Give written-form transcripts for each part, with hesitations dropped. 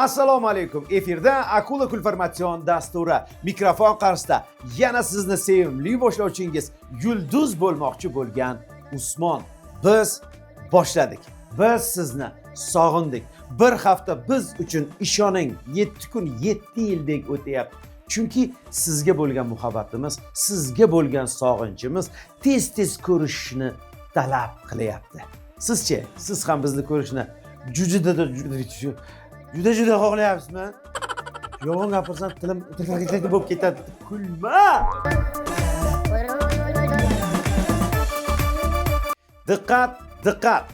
Assalomu alaykum. Efirda Akula Kulformatsion dasturi. Mikrofon qarshisida yana sizni sevimli boshlovchingiz yulduz bo'lmoqchi bo'lgan Usmon. Biz boshladik. Biz sizni sog'indik. Bir hafta biz uchun ishoning 7 kun 7 yildek o'tyapti. Chunki sizga bo'lgan muhabbatimiz, sizga bo'lgan sog'inchimiz tez-tez ko'rishishni talab qilyapti. Sizchi, siz ham bizni ko'rishni juda juda juda xohlayapsizmi? Yolg'on gapirsam tilim tirtiq bo'lib ketadi. Kulma! Diqqat, diqqat!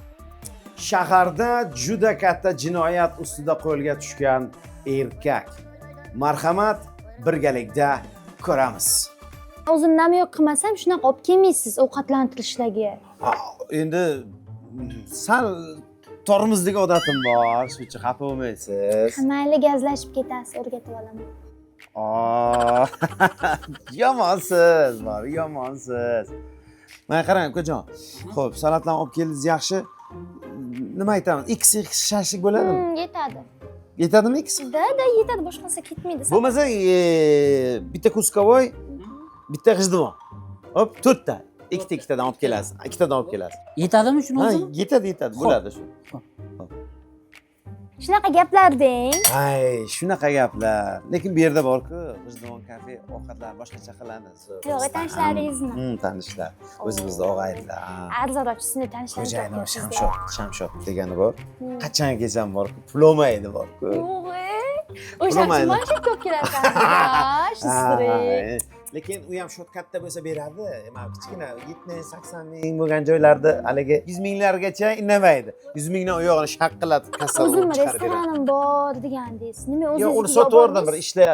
Shaharda juda katta jinoyat ustida qo'lga tushgan erkak. Marhamat, birgalikda ko'ramiz. O'zim nima yo'q qilmasam shunaqa olib kelmaysiz ovqatlantirishlarga. Endi sal tormozlik odatim bor, shuning uchun xafa bo'lmaysiz. Mayli, gazlashib ketasiz, o'rgatib olaman. Aa, yomonsiz, bor, yomonsiz. Mana qarang, ukajon. Xo'p, salatlarni olib keldingiz, yaxshi. Nima aytamiz? X x shashlik bo'ladimi? Yetadi. Yetadimi X? Da, da, yetadi, boshqa narsa ketmaydi. Bo'lmasa, bitta kuskovoy, bitta g'ijduvon. Hop, to'rtta. Ikkita ikkitadan olib kelasiz. Ikkitadan olib kelasiz. Yetadimi shuni Ha, o'zimi? yetadi, yetadi, bo'ladi shu. Shunaqa gaplar deng. Ay, shunaqa gaplar. Lekin bu yerda bor-ku, G'ijduvon kafe ovqatlar boshqacha qilinadi. Yo'q, tanishlaringizmi? Tanishlar. O'zimizni og'aynilar. Ha. Arzonroq tanishlar. Xo'jayini Shamshod, Shamshod degani bor. Qachon kelsam bor-ku, pul olmaydi bor-ku. Yo'q, o'sha Olmaydi. mana shu ko'p kelasiz. Shu Ha, lekin u ham shot katta bo'lsa beradi. Mana kichkina 70-80 ming bo'lgan joylarda haligi 100 minglargacha indamaydi. 100 mingdan u yog'ini shaqillatib kassaga O'zimni urib chiqarib beradi. restoranim bor degandingiz. Nima Yo'q, o'zingiz uni sotib yubordim bir ishla.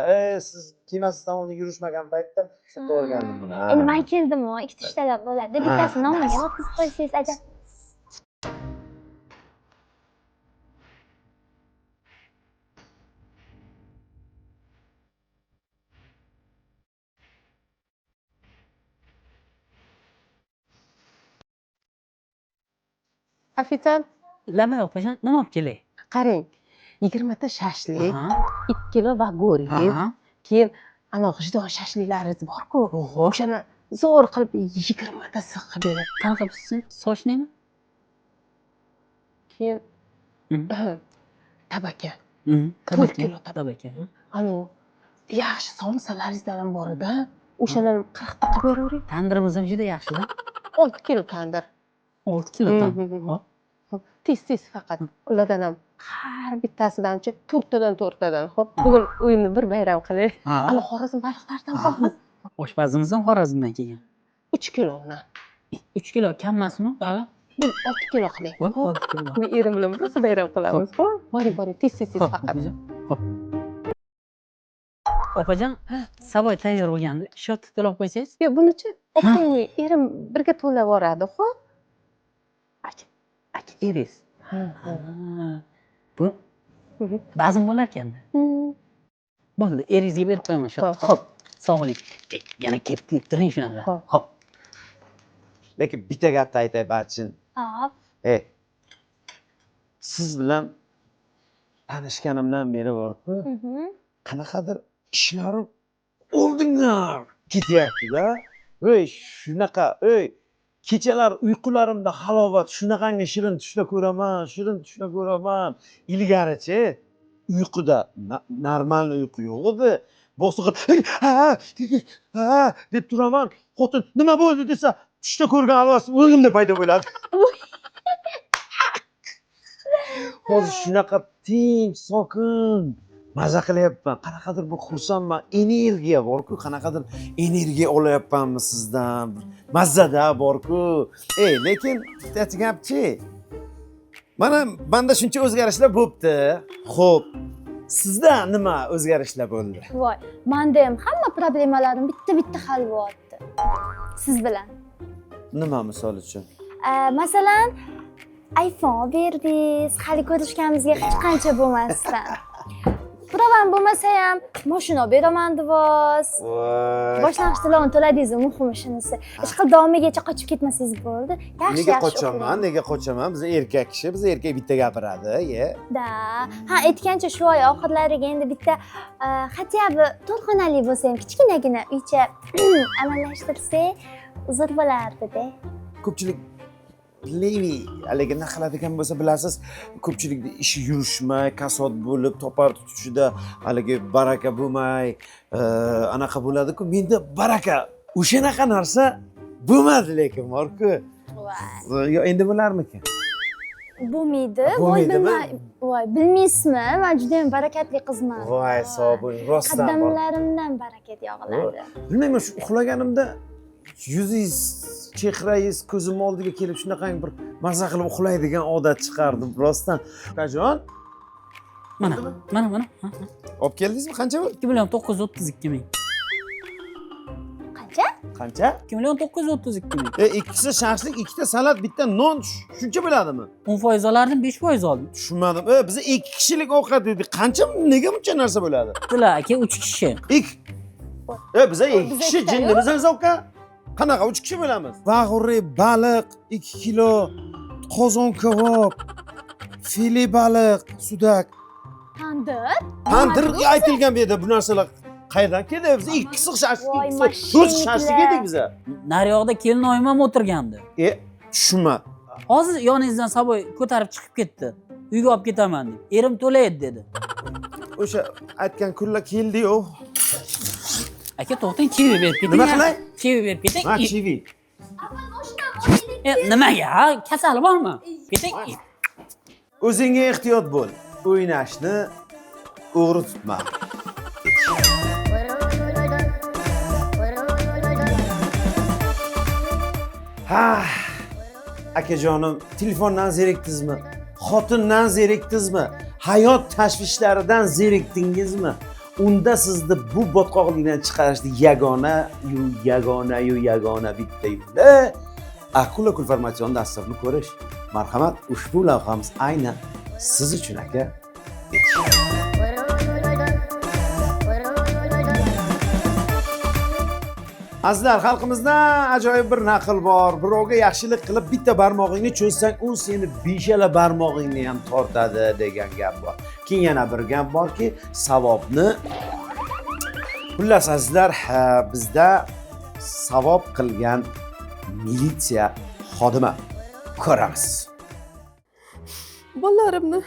Siz kelmasdan oldin yurishmagan paytda sotib yuborgandim buni. Ha. Endi man keldimu, ikkita uchtalab bo'ladi. Bittasini nomiga o'tkazib qo'ysangiz ajab. Ofitsiant, Lama opajon, nima olib kelay? qarang, 20 ta shashlik, Aha, 2 kilo vagoriz, aha. keyin anavi g'ijduvon shashliklaringiz bor-ku, Oho. o'shani zo'r qilib 20 tasi qilib bering. Qanaqa pishsin? Sochniymi? Keyin Mhm. tabaka, Mhm. 4 kilo tabaka. Tabaka. Anavi yaxshi somsalaringizdan ham bor edi, o'shalarni 40 ta qilib beravering. Tandirimiz ham juda yaxshi-da. 6 kilo tandir. 6 kilo tandir. Mhm. Hop. Tez tez faqat ulardan ham har bittasidanchi to'rttadan to'rttadan. Xo'p, bugun uyimni bir bayram qilay. Ha. Ana Xorazm baliqlaridan bormi? Oshpazimiz ham Xorazmdan kelgan. 3 kilo undan. 3 kilo kam emasmi? Ha. Bu 6 kilo qiling. Hop, Xo'p. 6 kilo. Men erim bilan rosa bayram qilamiz. Xo'p, boring, boring, tez tez tez Hop, faqat. opajon. Hop. Opajon, savoy tayyor bo'lgandi. Shot to'lab qo'ysangiz? Yo'q, bunichi ayting, erim birga to'lab yuboradi, xo'p? Aka, aka eringiz. Ha, ha. Ha. Bu Mhm. bazm bo'lar ekanda. Bo'ldi, eringizga berib qo'yaman shot. Xo'p. Hop. Sog' bo'ling. Yana kelib turing shunaqa. Xo'p. Hop. Lekin bitta gapni aytay, Barchin. Hop. Ey, siz bilan tanishganimdan beri bor-ku, qanaqadir ishlarim oldinga ketyapti-da. Ey, shunaqa, ey, kechalar uyqularimda halovat, shunaqangi shirin tushlar ko'raman, shirin tushlar ko'raman. Ilgarichi uyquda normal uyqu yo'q edi. Bosig'i ha ha deb turaman. Xotin nima bo'ldi desa, tushda ko'rgan alvasti o'zimda paydo bo'ladi. Hozir shunaqa tinch, sokin maza qilyapman. Qanaqadir bir xursandman. Energiya bor-ku, qanaqadir energiya olyapmanmi sizdan. Mazzada bor-ku. Ey, lekin bittasi gapchi. Mana menda shuncha o'zgarishlar bo'pti. Xo'p, sizda nima o'zgarishlar bo'ldi? Voy, menda ham hamma problemalarim bitta-bitta hal bo'lyapti. Siz bilan. Nima misol uchun? Masalan, iPhone berdingiz, hali ko'rishganimizga hech qancha bo'lmasdan. Pravam bo'lmasa ham mashina beraman devoz. Voy. Boshlang'ich to'lovini to'ladingiz, muhimi shunisi. Ishqil davomigacha qochib ketmasangiz bo'ldi. Yaxshi, Nega yaxshi qochaman? o'qing. Nega qochaman? Biz erkak kishi, biz erkak bitta gapiradi, ye. Da. Ha, aytgancha shu oy oxirlariga endi bitta хотя бы to'rt xonali bo'lsa ham kichkinagina uycha amallashtirsak zo'r bo'lardi-da. Ko'pchilik levi haligi nima qiladigan bo'lsa bilasiz, ko'pchilikni ishi yurishmay, kasod bo'lib, topar tutishida haligi baraka bo'lmay, anaqa bo'ladi-ku. Menda baraka o'shanaqa narsa bo'lmadi lekin bor-ku. Yo, endi bo'larmikan? Bo'lmaydi. Voy, Bo'lmaydimi? Voy, bilmaysizmi? Men juda ham barakatli qizman. Voy, sog' bo'ling, rostdan bor. Qadamlarimdan barakat yog'iladi. Bilmayman, shu uxlaganimda yuzingiz, chehrangiz ko'zim oldiga kelib shunaqangi bir maza qilib uxlaydigan odat chiqardim rostdan. Ukajon, Mana, mana, mana. Ha, ha. olib keldingizmi? Qancha bu? 2 million 932 ming. Qancha? Qancha? 2 million 932 ming. Ikkisi shashlik, ikkita salat, bitta non shuncha bo'ladimi? 10% olardim, 5% oldim. Tushunmadim. Biz 2 kishilik ovqat dedik. Qancha, nega buncha narsa bo'ladi? Sizlar aka 3 kishi. Ikki. Biza 2 Biz kishi ikkita-yu. jinnimiz uka. Qanaqa 3 kishi bo'lamiz? Bag'uri baliq 2 kilo, qozon kabob, fili baliq, sudak. Tandir? Tandir aytilgan bu yerda bu narsalar qayerdan keldi? Biz ikkisi shashlik, Voy, ikkisi to'rt shashlik yedik biza. Naryoqda kelinoyim ham o'tirgandi. Tushunma. Hozir yoningizdan saboy ko'tarib chiqib ketdi. Uyga olib ketaman deb. Erim to'laydi dedi. O'sha aytgan kunlar keldi-yu. Aka to'xtang, kivi berib keting. Nima qilay? Kivi berib keting. Ha, chivi. Nimaga? Ha, kasali bormi? Keting. O'zingga ehtiyot bo'l. O'ynashni o'g'ri tutma. Ha, akajonim, telefondan zerikdingizmi? Xotindan zerikdingizmi? Hayot tashvishlaridan zerikdingizmi? Unda sizni bu botqoqlikdan chiqarishni yagona yu yagona yu yagona bitta yo'li Akula kulformatsion dasturini ko'rish. Marhamat, ushbu lavhamiz aynan siz uchun aka. Azizlar, xalqimizda ajoyib bir naql bor. Birovga yaxshilik qilib bitta barmog'ingni cho'zsang, u seni beshala barmog'ingni ham tortadi degan gap bor. Keyin yana bir gap borki, savobni xullas azizlar, bizda savob qilgan militsiya xodimi ko'ramiz. Bolalarimni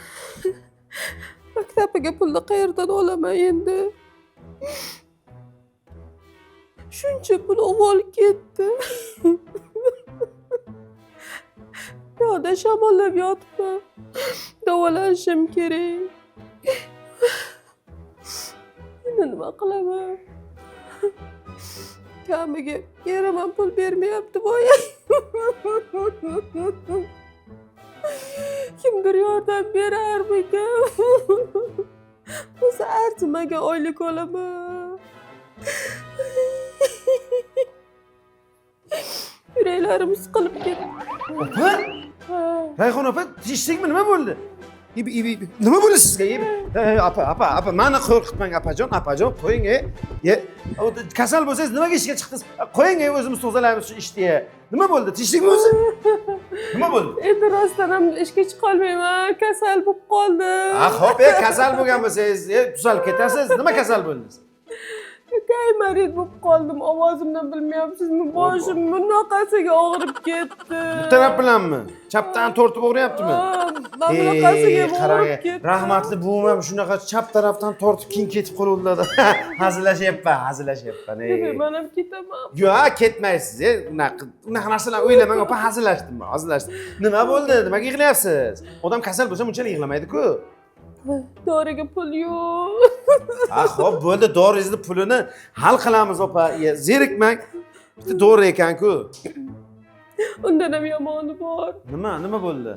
maktabiga pulni qayerdan olaman endi? Shuncha pul uvol ketdi. Piyoda shamollab yotibman. Davolanishim kerak. Endi nima qilaman? Kamiga erim ham pul bermayapti boya. Kimdir yordam berarmikan? O'zi arzimagan oylik olaman. Yuraklarim siqilib ketdi. Opa? Ha. Rayhon opa, tinchlikmi? Nima bo'ldi? Ibi, ibi, ibi. Nima bo'ldi sizga? Ibi. Ey, opa, opa, opa, mani qo'rqitmang, opajon, opajon, qo'ying, ey. Ye, kasal bo'lsangiz nimaga ishga chiqdingiz? Qo'ying, ey, o'zimiz tozalaymiz shu ishni. Nima bo'ldi? Tinchlikmi o'zi? Nima bo'ldi? Endi rostdan ham ishga chiqolmayman, kasal bo'lib qoldim. Ha, xo'p, kasal bo'lgan bo'lsangiz, tuzalib ketasiz. Nima kasal bo'ldingiz? Gaymarit bo'lib qoldim, ovozimdan bilmayapsizmi? Boshim bunaqasiga og'rib ketdi. Bu taraf bilanmi? Chapdan tortib og'riyaptimi? Mana bunaqasiga Qarang, og'rib ketdi. Rahmatli buvim ham shunaqa chap tarafdan tortib keyin ketib qoluvdilar. Hazillashyapman, hazillashyapman. Men ham ketaman. Yo'q, ketmaysiz, unaqa narsalarni o'ylamang, opa, hazillashdim, hazillashdim. Nima bo'ldi? Nimaga yig'layapsiz? Odam kasal bo'lsa bunchalik yig'lamaydi-ku. Doriga pul yo'q. Ha, xo'p, bo'ldi, doringizni pulini hal qilamiz, opa. Zerikmang. Bitta dori ekan-ku. Undan ham yomoni bor. Nima, nima bo'ldi?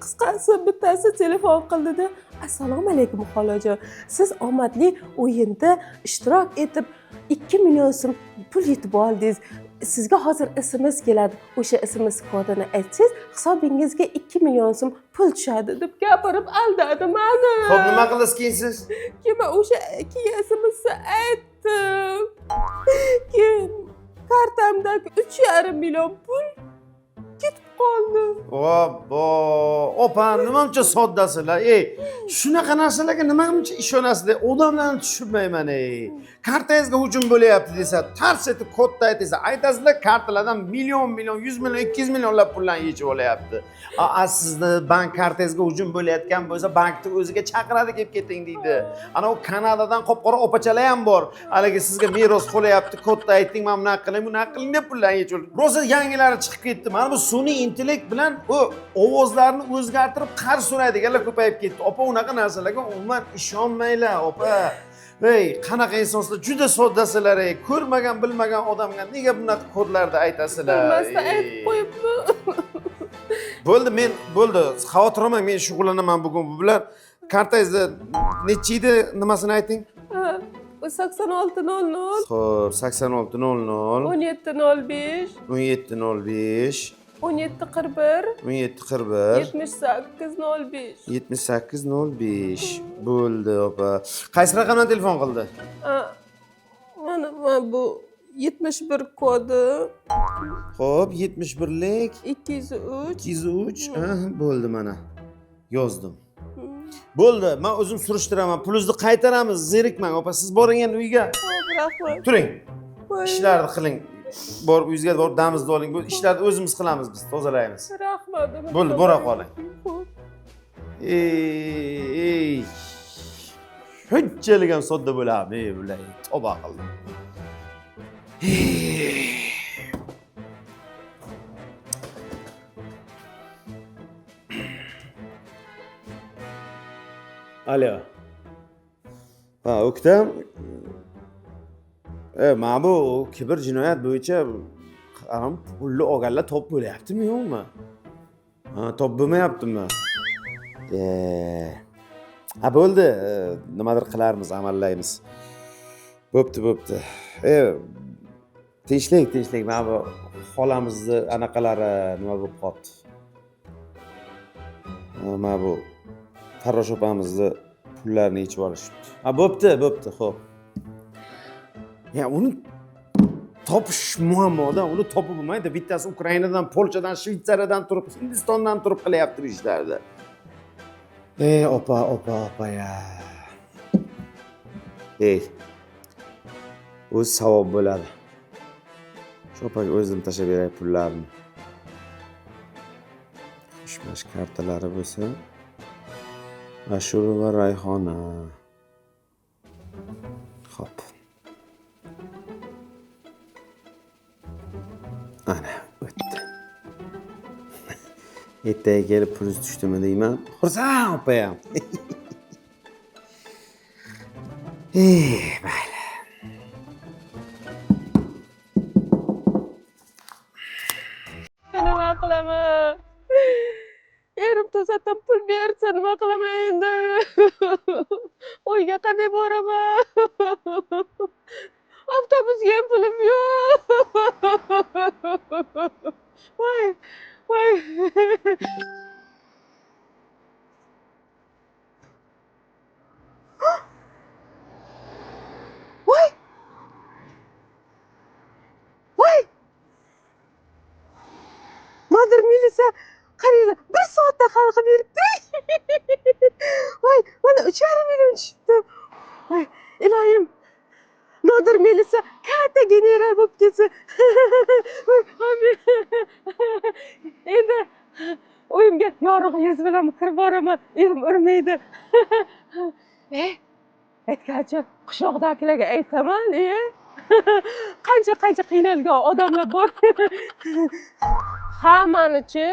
Qisqasi bittasi telefon qildida, assalomu alaykum xolajon, siz omadli o'yinda ishtirok etib 2 million so'm pul yutib oldingiz. Sizga hozir SMS keladi, o'sha SMS kodini aytsangiz, hisobingizga 2 million so'm pul tushadi deb gapirib aldadi mani. Xo'p, nima qildingiz keyin siz? Keyin man o'sha keyin SMSni aytdim. Keyin kartamdagi 3,5 million pul ketib qoldi. Obbo, opa, nima buncha soddasizlar? Ey, shunaqa narsalarga nima buncha ishonasizlar? Odamlarni tushunmayman ey. Kartangizga hujum bo'lyapti desa, tars etib kodni aytsa, aytasizlar kartalardan million, million, 100 million, 200 millionlab pullarni yechib olyapti. A sizni bank kartangizga hujum bo'layotgan bo'lsa, bankni o'ziga chaqiradi, kelib keting deydi. Ana u Kanadadan qop-qora opachalar ham bor. Haligi sizga meros qo'layapti, kodni ayting, mana bunaqa qiling, bunaqa qiling deb pullarni yechib oldi. Rosa yangilari chiqib ketdi. Mana bu sun'iy intellekt bilan u ovozlarni o'zgartirib qarz so'raydiganlar ko'payib ketdi. Opa, unaqa narsalarga umuman ishonmanglar, opa. Ey, qanaqa insonsizlar, juda soddasizlar, ey. Ko'rmagan, bilmagan odamga nega bunaqa kodlarni aytasizlar? Bilmasdan ey? aytib qo'yibman. Bo'ldi, men bo'ldi, xavotir olmang, men shug'ullanaman bugun bu bilan. Kartangizni nechi edi, nimasini ayting? Ha, 86 00 Xo'p, 86 00 17 05 17 05 17 41 17 41 78 05. 78 05. Bo'ldi, opa. Qaysi raqamdan telefon qildi? Ha, mana bu 71 kodi. Xo'p, 71lik 203. 203. Ha, bo'ldi, mana. Yozdim. Bo'ldi, men o'zim surishtiraman. Pulingizni qaytaramiz, zerikmang, opa. Siz boring endi uyga. Xo'p, rahmat. Turing. Voy, Ishlarni qiling. Borib uyingizga borib damizni oling. Bu ishlarni o'zimiz qilamiz biz, tozalaymiz. Rahmat. Bo'ldi, bora qoling. Xo'p. Ey, ey. Shunchalik ham sodda bo'ladimi, ey, bular? Tavba qildim. Ey. Alo. Ha, O'ktam. Mana bu kiber jinoyat bo'yicha qaram pulni olganlar top bo'lyaptimi, yo'qmi? Ha, top bo'lmayaptimi? Ha, bo'ldi. Nimadir qilarmiz, amallaymiz. Bo'pti, bo'pti. Tinchlik, tinchlik. Mana bu xolamizni anaqalari nima bo'lib qoldi? Mana bu farrosh opamizni pullarini yechib olishibdi. Ha, bo'pti, bo'pti, xo'p. Ya uni topish muammoda, uni topib bo'lmaydi. Bittasi Ukrainadan, Polshadan, Shvetsariyadan turib, Hindistondan turib qilyapti bu ishlarni. Ey, opa, opa, opa ya. Ey. O'zi savob bo'ladi. Shu opaga o'zim tashlab beray pullarni. Xushmash kartalari bo'lsa, Ashurova Rayhona. Xo'p. Ana, o'tdi. Ertaga kelib pulingiz tushdimi deyman. Xursand opa ham. Ey, mayli. Nima qilaman? Erim to'satdan pul bersa nima qilaman endi? Uyga qanday boraman? Avtobusga ham pulim yo'q. Voy, voy. Voy! Voy! Nodir milisa qaranglar, bir soatda hal qilib beribdi. Voy, mana 3,5 million tushibdi. Voy, iloyim. Nodir milisa katta general bo'lib ketsa. Voy, amin. Endi uyimga yorug' yuz bilan kirib boraman. Erim urmaydi. Aytgancha qishloqdagilarga aytaman, e. Qancha qancha qiynalgan odamlar bor. Hammanichi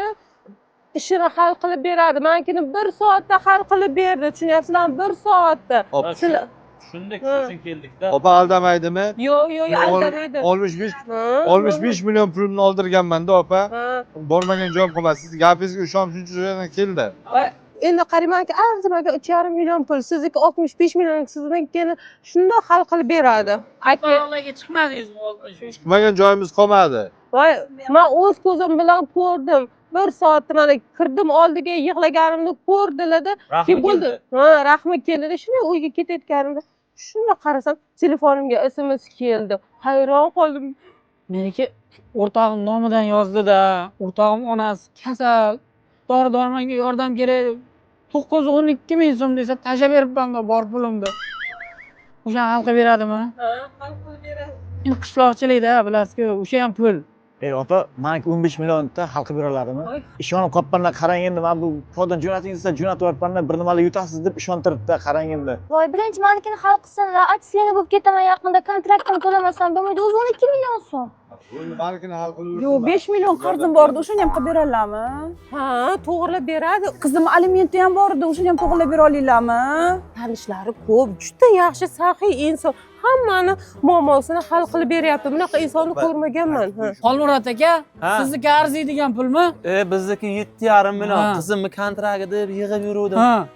ishini hal qilib beradi. Manikini bir soatda hal qilib berdi. Tushunyapsizlarmi? Bir soatda. Sizlar Tushundik, Ha. shuning uchun keldikda. Opa aldamaydimi? Yo'q, yo'q, yo'q, aldamaydi. 65 Ha, 65 million pulimni oldirganman-da opa. Ha. Bormagan joyim qolmadi. Siz gapingizga ishonib shuncha joydan keldi. Voy, Endi qaraymanki, arzimagan 3,5 million pul, sizniki 65 million, siznikini shundoq hal qilib beradi. Aka, Balolarga chiqmadingizmi 65? Chiqmagan joyimiz qolmadi. Voy, men o'z ko'zim bilan ko'rdim. Bir soatda mana kirdim oldiga, yig'laganimni ko'rdilar-da. Keyin bo'ldi. Ha, rahmi keldi. Shunday uyga ketayotganimda shunday qarasam, telefonimga SMS keldi. Hayron qoldim. Meniki o'rtog'im nomidan yozdi-da. O'rtog'im onasi kasal, dori darmonga yordam kerak. 912 ming so'm desa tashlab beribman-da bor pulimni. O'shani hal qilib beradimi? Ha, hal qilib beradi. Endi qishloqchilikda bilasiz-ku, o'sha ham pul. Ey opa, maniki 15 millionda hal qilib bera oladimi? Ishonib qolibmanlar, qarang endi, mana bu podan jo'nating desa jo'natib yuboribmanlar, bir nimalar yutasiz deb ishontiribdi, qarang endi. Voy, birinchi manikini hal qilsinlar. Отчисление bo'lib ketaman yaqinda, kontraktimni to'lamasam bo'lmaydi. O'zi 12 million so'm. Manikini hal qilib. Yo'q, 5 million qarzim bor edi, o'shani ham qilib bera oladimi? Ha, to'g'rilab beradi. Qizim alimenti ham bor edi, o'shani ham to'g'rilab bera olinglarmi? Tanishlari ko'p, juda yaxshi, saxiy inson. Hammani muammosini hal qilib beryapti. Bunaqa insonni ko'rmaganman. Ha. Xolmurod aka, sizniki arziydigan pulmi? Bizniki 7,5 million. Ha. Qizimni kontrakt deb yig'ib yuruvdim. Ha.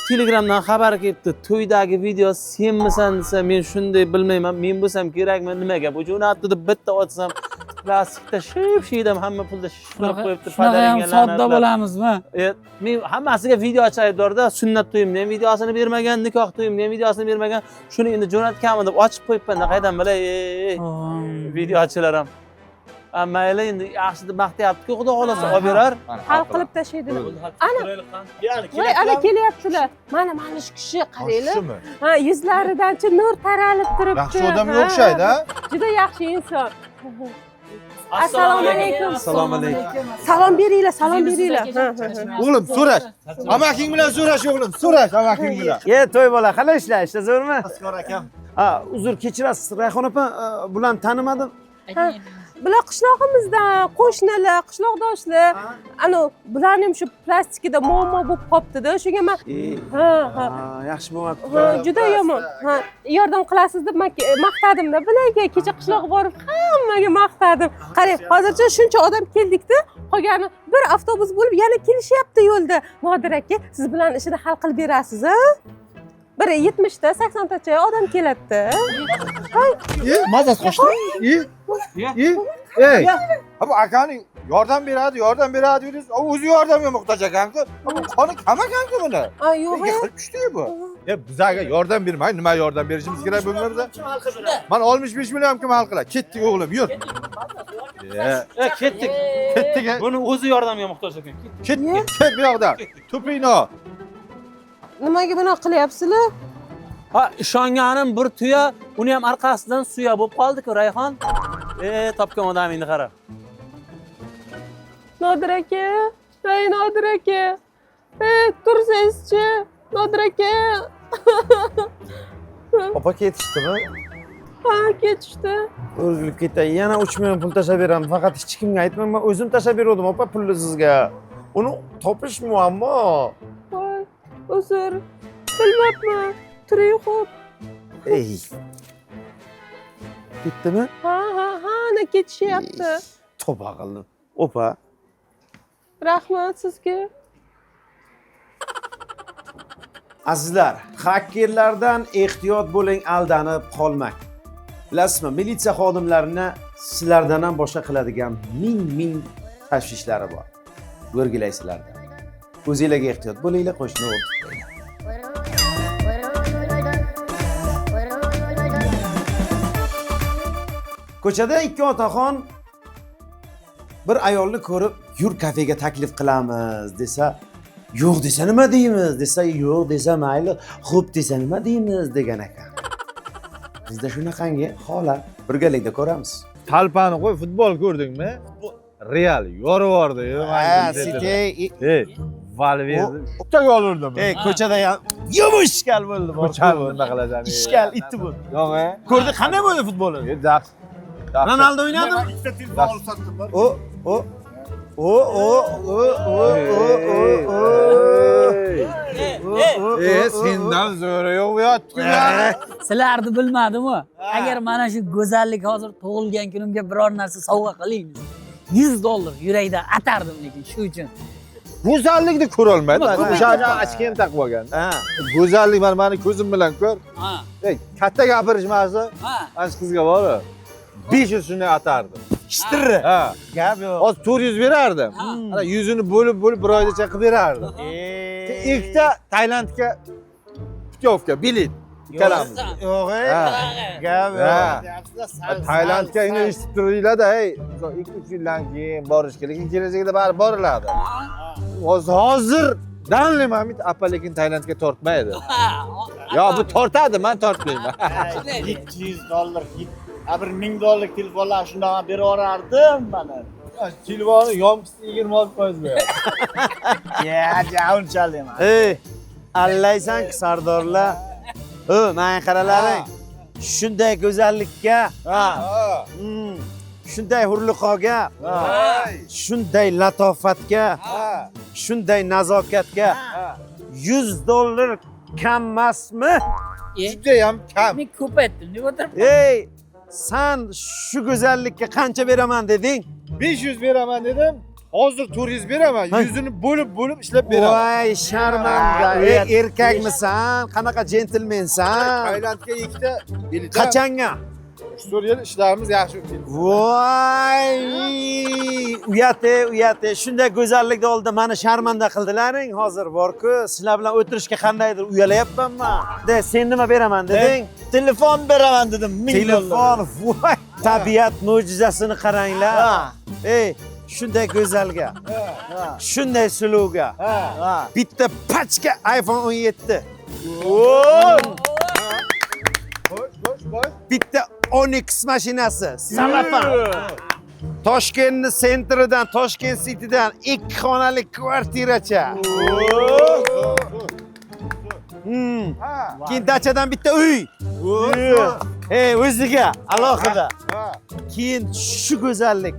Telegramdan xabar kelibdi. To'ydagi video senmisan desa, men shunday bilmayman. Men bo'lsam kerakmi, nimaga? Bu jo'natdi deb bitta ochsam, plastikda ship-shiydam hamma pulda shishirib qo'yibdi. Shunaqa ham Padaringa sodda la'natlar. bo'lamizmi? Men hammasiga video aybdorda, sunnat to'yimni ham videosini bermagan, nikoh to'yimni ham videosini bermagan. Shuni endi jo'natganmi deb ochib qo'yibman-da, qaydan bilay? Videochilar ham. Mayli endi yaxshi deb maqtayapti-ku, xudo xohlasa olib berar. Hal qilib tashlaydilar. Ana, voy, ana kelyaptilar. Mana mana shu kishi, qaranglar. Ha, yuzlaridanchi nur taralib turibdi. Yaxshi odamga o'xshaydi, ha? Juda yaxshi inson. Assalomu alaykum. Assalomu alaykum. Salom beringlar, salom beringlar. O'g'lim, so'rash. Amaking bilan so'rash, o'g'lim, so'rash amaking bilan. E, to'y bola, qalay ishlar? Ishlar zo'rmi? Askar akam. Ha, uzr, kechirasiz, Rayhon opa, bularni tanimadim. Bular qishlog'imizdan, qo'shnilar, qishloqdoshlar. Ana bularni ham shu plastikida muammo bo'lib qolibdi-da. Shunga men ha, ha. Yaxshi bo'lmabdi. Ha, juda yomon. Ha, yordam qilasiz deb men maqtadim-da bularga. Kecha qishloqqa borib hammaga maqtadim. Qarang, hozircha shuncha odam keldikda, qolgani bir avtobus bo'lib yana kelishyapti yo'lda. Nodir aka, siz bilan ishini hal qilib berasiz, a? Bir 70 ta, 80 tacha odam keladi. Mazasi qochdi. Ey. Ha, bu akaning yordam beradi, yordam beradi dedingiz. O'zi yordamga muhtoj ekan-ku. Bu qoni kam ekan-ku buni. A, yo'q. Yiqilib tushdi bu. Bizlarga yordam bermang, nima yordam berishimiz kerak bunga biza? Mana 65 million kim hal qiladi? Ketdik o'g'lim, yur. Ketdik. Ketdik. Buni o'zi yordamga muhtoj ekan. Ket, ket bu yoqdan. Tupingni. Nimaga bunaqa qilyapsizlar? Ha, ishonganim bir tuya, uni ham orqasidan suya bo'lib qoldi-ku, Rayhon. Topgan odamingni qara. Nodir aka, ey Nodir aka. Ey, tursangizchi, Nodir aka. Opa ketishdimi? Ha, ketishdi. O'rgilib ketay. Yana 3 million pul tashlab beraman. Faqat hech kimga aytmayman. O'zim tashlab beruvdim opa pulni sizga. Uni topish muammo. Voy, uzr. Bilmabman. Turing xo'p. Ey. Ketdimi? Ha, ha, ha, ana ketishyapti. Tavba qildim. Opa. Rahmat sizga. Azizlar, xakerlardan ehtiyot bo'ling, aldanib qolmang. Bilasizmi, militsiya xodimlarini sizlardan ham boshqa qiladigan ming-ming tashvishlari bor. O'rgilaysizlardan. O'zingizlarga ehtiyot bo'linglar, qo'shni o'rtoqlar. Ko'chada ikki otaxon bir ayolni ko'rib, yur kafega taklif qilamiz desa, yo'q desa nima deymiz desa, yo'q desa mayli, xo'p desa nima deymiz degan ekan. Bizda shunaqangi holat, birgalikda ko'ramiz. Talpani qo'y, futbol ko'rdingmi? Real yorib yubordi. Ha, City, Ey, Valverde bitta gol urdimi? Ey, ko'chada ham yumush ishkal bo'ldi. Ko'chani nima qilasan? Ishkal itti bo'ldi. Yo'q, e. Ko'rdi, qanday bo'ldi futboli? E, dahsh. Ronaldo o'ynadimi? Ikkita telefon olib sotdim. O, o, o, o, o, o, o, o, o. E, sendan zo'ri yo'q bu yotdi. Sizlarni bilmadimmi? Agar mana shu go'zallik hozir tug'ilgan kunimga biror narsa sovg'a qiling desa, $100 yurakdan atardim lekin shu uchun. Go'zallikni ko'rolmaydi. Nima, O'sha ochki ham taqib olgan. Ha. Go'zallik mana mani ko'zim bilan ko'r. Ha. Ey, katta gapirishmasi. Ha. Mana shu qizga bor. 500 shunday atardim. Shitirri. Ha. Gap yo'q. Hozir 400 berardim. Ha. Ana yuzini bo'lib bo'lib bir oygacha qilib berardim. Ikkita Tailandga putyovka, bilet. Ikkalamiz. Yo'q, ey. Ha. Gap Ha. yo'q. Tailandga endi eshitib turinglar-da, ey, 2-3 yildan keyin borish kerak, lekin kelajakda baribir boriladi. Hozir данный момент apa lekin Tailandga tortmaydi. Yo, bu tortadi, men tortmayman. 700 dollar, bir 1000 dollarlik telefonlar shundoq ham berib yuborardim mana. Telefonni yomchisi 26% beradi. Ya, ja, unchalik emas. Ey, allaysan-ku sardorlar. O, menga qaralaring. Shunday go'zallikka, shunday hurliqoga, shunday latofatga, shunday nazokatga $100 kam emasmi? Judayam kam. Men ko'paytdim deb o'tiribman. Ey, san shu go'zallikka qancha beraman deding? 500 beraman dedim. Hozir 400 beraman. Yuzini bo'lib bo'lib ishlab beraman. Voy, sharmanda. Ey, erkakmisan? Qanaqa jentlmensan? Tailandga ikkita bilet. Qachonga? 3-4 yil ishlarimiz yaxshi o'tdi. Voy, uyat, ey, uyat. Ey. Shunday go'zallikni oldida meni sharmanda qildilaring. Hozir bor-ku, sizlar bilan o'tirishga qandaydir uyalayapman men. De, sen nima beraman deding? Telefon beraman dedim, 1000 Telefon, voy, tabiat mo'jizasini qaranglar. Ha. Ey, shunday go'zalga, shunday suluvga Ha. bitta pachka iPhone 17. Qo'sh, qo'sh, qo'sh. Bitta Onix mashinasi, salafan. Toshkentni sentridan, Toshkent Citydan 2 xonali kvartiracha. Keyin dachadan bitta uy. Ey, o'ziga alohida. Keyin shu go'zallik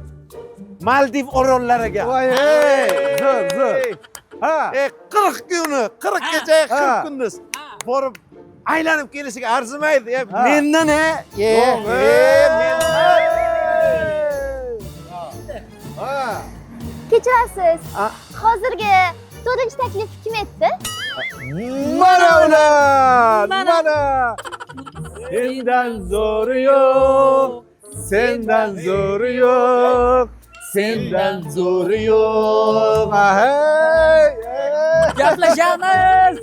Maldiv orollariga. Voy, ey, zo'r, zo'r. Ha. 40 kuni, 40 kecha, 40 kunduz borib aylanib kelishiga arzimaydi. Mendan mendan. Ha. Kechirasiz. Hozirgi to'rtinchi taklif kim aytdi? Mana ular, mana. Sendan zo'ri yo'q, sendan zo'ri yo'q, sendan zo'ri yo'q. Ahey. Gaplashamiz.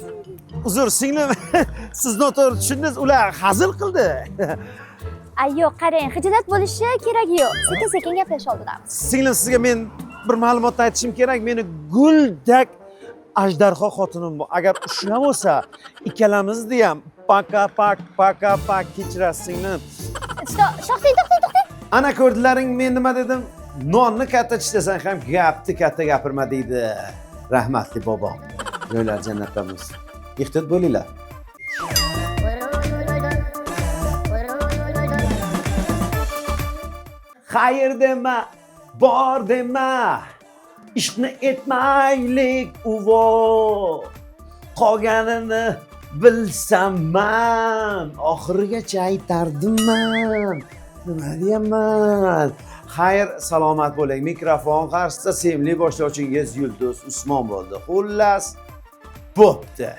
Uzr singlim, siz noto'g'ri tushundingiz, ular hazil qildi. Ay yo'q, qarang, xijolat bo'lishi keragi yo'q. Sekin-sekin gaplasha oldiramiz. Singlim, sizga men bir ma'lumotni aytishim kerak. Meni guldak ajdarho xotinim bor. Agar ushlab olsa, ikkalamizni ham paka pak paka pak kechirasiz singlim. To'xtang, to'xtang, to'xtang. Ana ko'rdilaring, men nima dedim? Nonni katta tishlasang ham gapni katta gapirma deydi rahmatli bobom. Joylar jannatda bo'lsin. Ehtiyot bo'linglar. Xayr dema, bor dema, ishqni etmaylik uvo. Qolganini bilsam, oxirigacha aytardim. Nima deyapman? Xayr, salomat bo'ling. Mikrofon qarshisida sevimli boshlovchingiz Yulduz Usmon bo'ldi. Xullas, bo'pti.